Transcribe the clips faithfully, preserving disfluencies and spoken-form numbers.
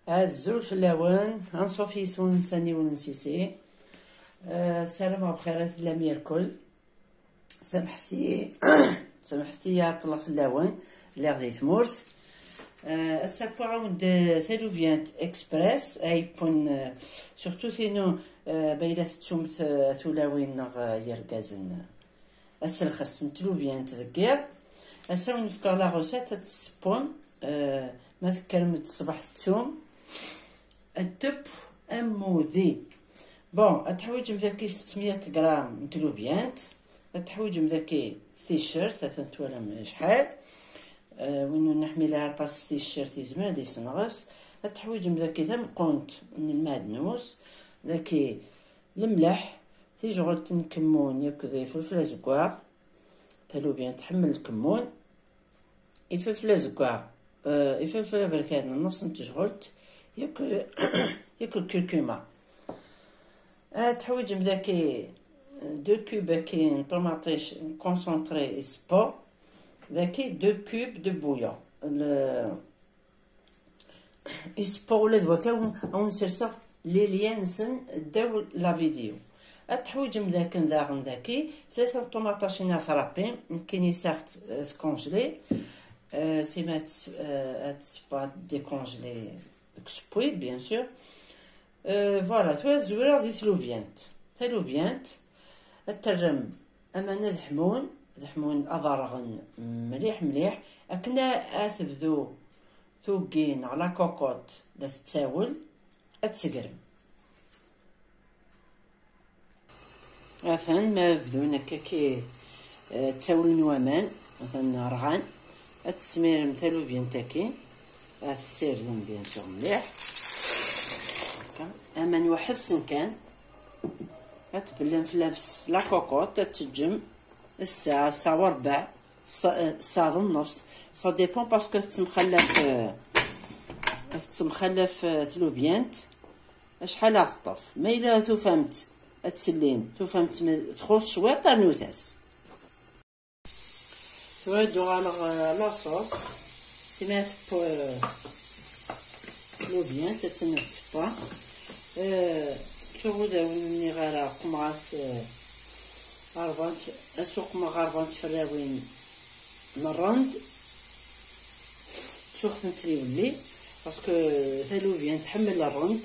Azul fell-awen, anṣuf yes-wen sani wen-nsisi. Eh, ssarameɣ bxir i tellam irkel. Samḥet-iyi, samḥet-iyi ɛeṭṭleɣ fell-awen, lliɣ di tmurt. Eh, ass-a wwiɣ-awen-d talubyant express, ay wwen, eh, surtout tinu, eh, ma yella tettumt, eh, tulawin neɣ, eh, yergazen. Aselxes n tlubyant deg yiḍ. Ass-a wen-fkeɣ la recette ad tessewwem, eh, ma tekkrem-d ṣṣbeḥ tettum. Ddeb amudi. Bon, ad teḥwiǧem daki settmya gram n tlubyant, ad teḥwiǧem daki t-shirt, atan twalam acḥal. Eh, win ur neḥmil ara aṭas t-shirt yezmer ad isenɣes. Ad teḥwiǧem daki tameqqunt n lmeɛdnus, daki lemleḥ, tijɣelt n kemmun akked ifelfel azeggaɣ. Talubyant tḥemmel lkemmun. Ifelfel azeggaɣ, eh, ifelfel aberkan, nnefs n tejɣelt, yak, yak lkurkuma. Eh, teḥwiǧem daki deux cubes-agi n ṭumaṭic concentré isebbeɣ, daki deux cubes de bouillon. Le, isebbeɣ ula d wakka, a wen-, a wen-serseɣ les liens-nsen ddaw la vidéo. Ad teḥwiǧem dakken daɣen daki tlata n ṭumaṭacin ad tṛappim, nekkini saɣet, eh, tkonjli, eh, sima ad ts-, eh, ad tṣebba décongelé deg usewwi, bien sûr. Eh, voilà, tura ad zwireɣ di tlubyant. Talubyant, ad terrem aman ad ḥmun, ad ḥmun ad ɣerɣen mliḥ mliḥ, akken a, ad tebdu tuggi neɣ la cocotte la tettawel, ad tsegrem. Atan ma bdun akka ki, eh, ttawlen waman, atan rɣan, ad tesmirem talubyant-agi, ad tessirdem bien sûr mliḥ. Akka. Aman waḥed-sen kan, ad tbellem fell-as la cocotte, ad teǧǧem ssaɛa, ssaɛa u rbeɛ, ssaɛa, ssaɛa d nnefs. Ça dépend parce que tettemxallaf, eh, tettemxallaf, eh, tlubyant. Acḥal ad teṭṭef? Ma yella tufamt ad tsellim, tufamt ma txuṣ cwiṭ, rnut-as. Tura ad uɣaleɣ, eh, la sauce. Sima tewwi, eh, lubyant, ad tt-nefk tewwa. Eh, tuɣ ur d awen-nniɣ ara, qmeɣ-as, eh, ṛebɛa n-, ad suqmeɣ ṛebɛa n tferrawin n ṛṛend. Ttuɣ-tent di wulli, parce que talubyant tḥemmel ṛṛend.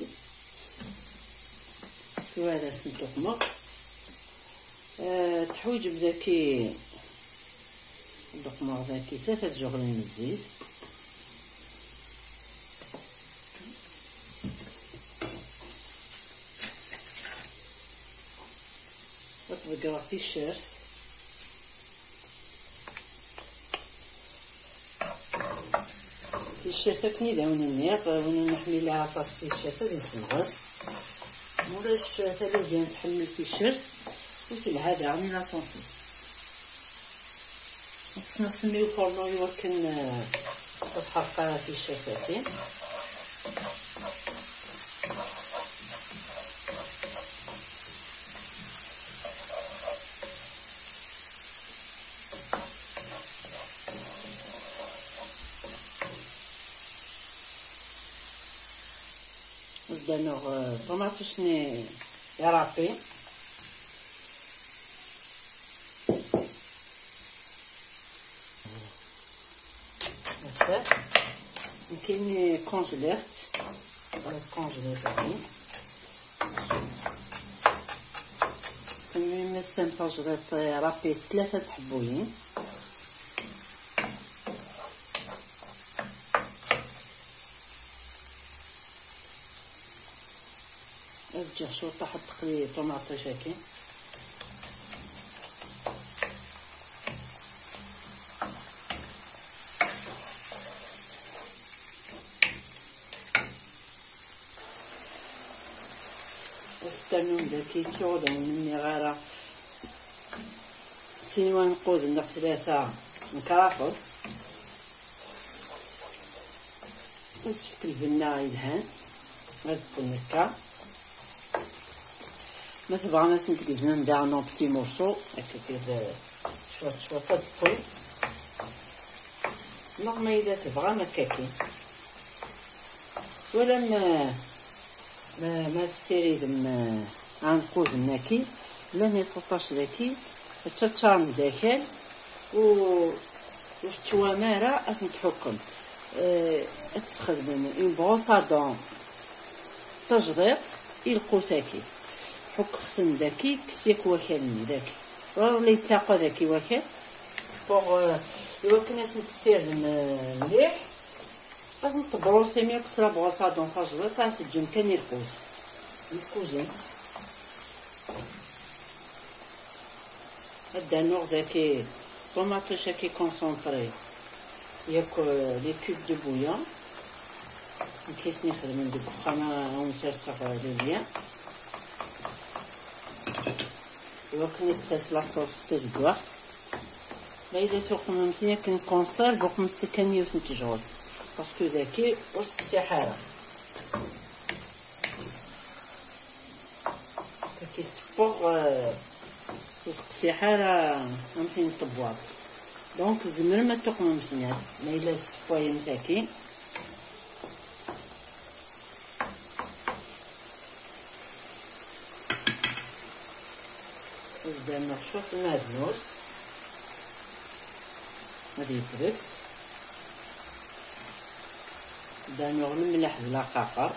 Tura ad asen-tuqmeɣ. Eh, teḥwiǧem daki, ad uqmeɣ daki tlata tzuɣlin n zzit. Ad ḍeggreɣ ticcert. Ticcert akken i d awen-nniɣ, win ur neḥmil ara aṭas ticcert ad isenɣes. Mulac talubyant tḥemmel ticcert, u telha daɣen i la santé. Ad tesneɣ semmi ufornu i wakken, eh, ur tḥerq ara ticcert-agi. Ad d-rnuɣ, eh, ṭumaṭic-nni iṛapi. Nekkini konjliɣ-tt. Konjliɣ-tt. Kemmini ma tesɛam tajdiṭ, eh, rapide, tlata tḥebbuyin. Ad ǧǧeɣ cwiṭ ad teqli ṭumaṭic-agi. Ad s-ternum daki, ttuɣ d awen-nniɣ ara sin wanquden neɣ tlata n kraṭes. Ad s-fk lbenna yelhan. Ad wwen akka. Ma tebɣam ad tent-tgezmem daɣen en petits morceaux, akka kan, cwiṭ cwiṭ ad wwen. Neɣ ma yella tebɣam akka kan. Wala ma, ma, ma tessiridem, eh, anquden-agi, llan iṭuṭac dagi, ttaččaren d akal, u, ur tettwam ara ad ten-tḥukkem. Eh, ad tesxedmem une brosse à dents tajdiṭ i lqut-agi. Ḥukkeɣ-ten dagi, kkes yak wakal-nni dagi. Ur la yettaqqa dagi wakal. Pour, eh, iwakken ad ten-tessirdem, eh, mliḥ. Ad ten-tebrusim yakk s la brosse à dents tajdiṭ, ad teǧǧem kan i lqut. Di tkuzint. Ad d-rnuɣ dagi ṭumaṭic-agi concentré, yakk, euh, les cubes de bouillon. Nekk i ten-ixedmen deg uxxam, ad wen-serseɣ, euh, le lien. Iwakken ad d-tas la sauce d tazeggaɣt. Ma yella tuqmemt-ten akken conserve, uqmemt-ten kan yiwet n tejɣelt. Parce que dagi ur teqsiḥ ara. Dagi ssewweɣ, euh, ur teqsiḥ ara am tin n tebwaḍt. Donc, tzemrem ad tuqmem snat, ma yella tessewwayem tagi. Ad s-d-rnuɣ cwiṭ n uɛednus. Ad yebrek. Ad d-rnuɣ lemleḥ d laqaqer.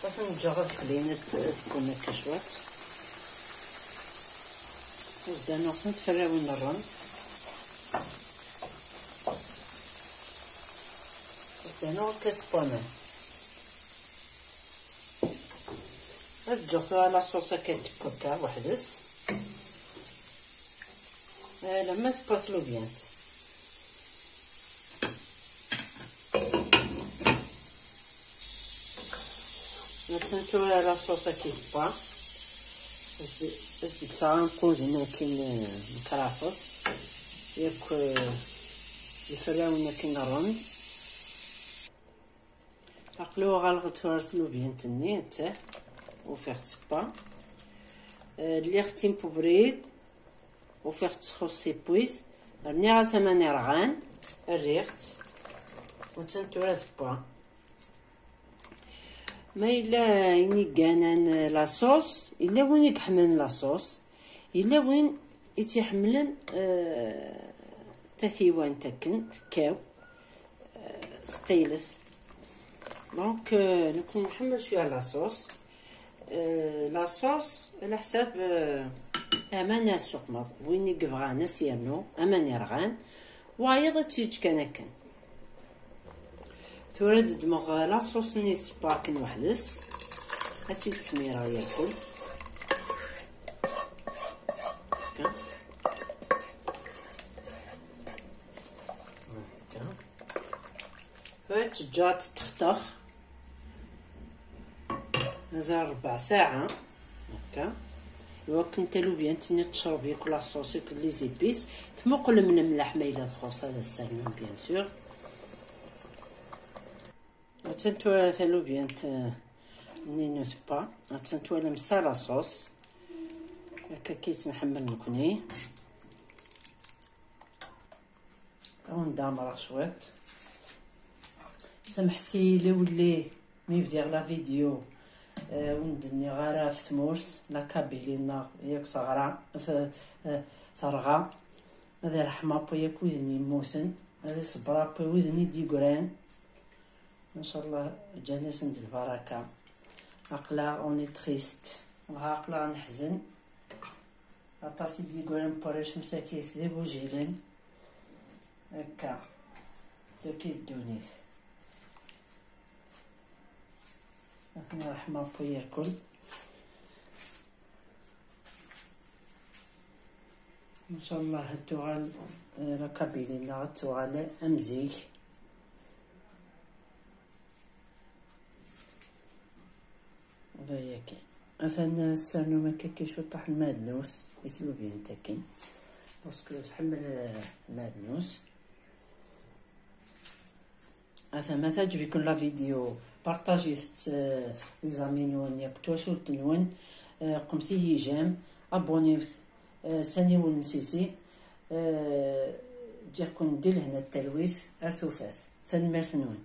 Ad ten-ǧǧeɣ ad klin, ad, ad kkun akka cwiṭ. Ad s-d-rnuɣ snat tferrawin n rrem. Ad s-d-rnuɣ lkas n waman. Ad ǧǧeɣ tura la sauce akka tekka weḥd-s. Alamma tewwa tlubyant. Attan tura la sauce akka tewwa. As-d-, as-d-kkseɣ anquden akken, eh, n kraṭes. Yakk, eh, iferrawen akken rrem. Aql-i uɣaleɣ-d tura tlubyant-nni, netta, ufiɣ-tt tewwa. Eh, lliɣ timp ubrid, ufiɣ-tt txuṣ tiwwit, rniɣ-as aman irɣan, rriɣ-tt, attan tura tewwa. Ma yella ayen i igannan la sauce, yella win i iḥemmlen la sauce, yella win i tt-iḥemmlen, eh, takiwant akken, tekkaw, eh, teqqilet. Donc, euh, nekkni nḥemmel cwiya la sauce. Euh, la sauce, ɛla ḥsab, euh, aman ara tessuqmeḍ. Win i yebɣan ad s-yernu aman irɣan, wayeḍ ad tt-yeǧǧ kan akken. Tura ad ddmeɣ la sauce-nni s pakin weḥd-s. Ad tt-id-smireɣ yakul. Akka. Akka. Tura ad teǧǧaɣ ad teṭṭexṭex mazal rebɛa saaɛa. Akka. Iwakken talubyant-nni tecreb yakk la sauce, yakk les épices. Tmuqlem lemleḥ ma yella txuṣ ad as-ternum, bien sûr. Attan tura talubyant, eh, nni n utebba. Attan tura msa la sauce. Akka akka i tt-nḥemmel nekkni. Ad wen-d-ɛemreɣ cwiṭ. Samḥet-iyi, la wulli mi bdiɣ la vidéo, eh, ur d-nniɣ ara ɣef tmurt, la Kabylie-nneɣ yakk teɣra, t-, eh, terɣa. Ad irḥem Appu yakk widen yemmuten, ad iṣebber Appu widen i d-yeggran. Ncallah ǧǧan-asen-d lbaraka. Aql-aɣ on est triste, aql-aɣ neḥzen. Aṭas i d-yeggran n warrac msakit d igujilen. Akka. Dagi d ddunit. Ad ten-irḥem Ṛebbi yakul. Ncallah ad tuɣal, eh, la Kabylie-nneɣ ad tuɣal am zik. D aya kan. Atan ssernum akka kan ciṭṭaḥ n lmeɛdnus i tlubyant akken. Parce que tḥemmel, eh, lmeɛdnus. Atan ma teɛǧeb-iken la vidéo, partajit-tt, eh, les amis-nwen yakk twacult-nwen, eh, qqmet-iyi j'aime, abonnez-vous, eh, sani wen sisi, eh, Ǧǧiɣ-ken di lehna d talwit ar tufat. Tanemmirt-nwen.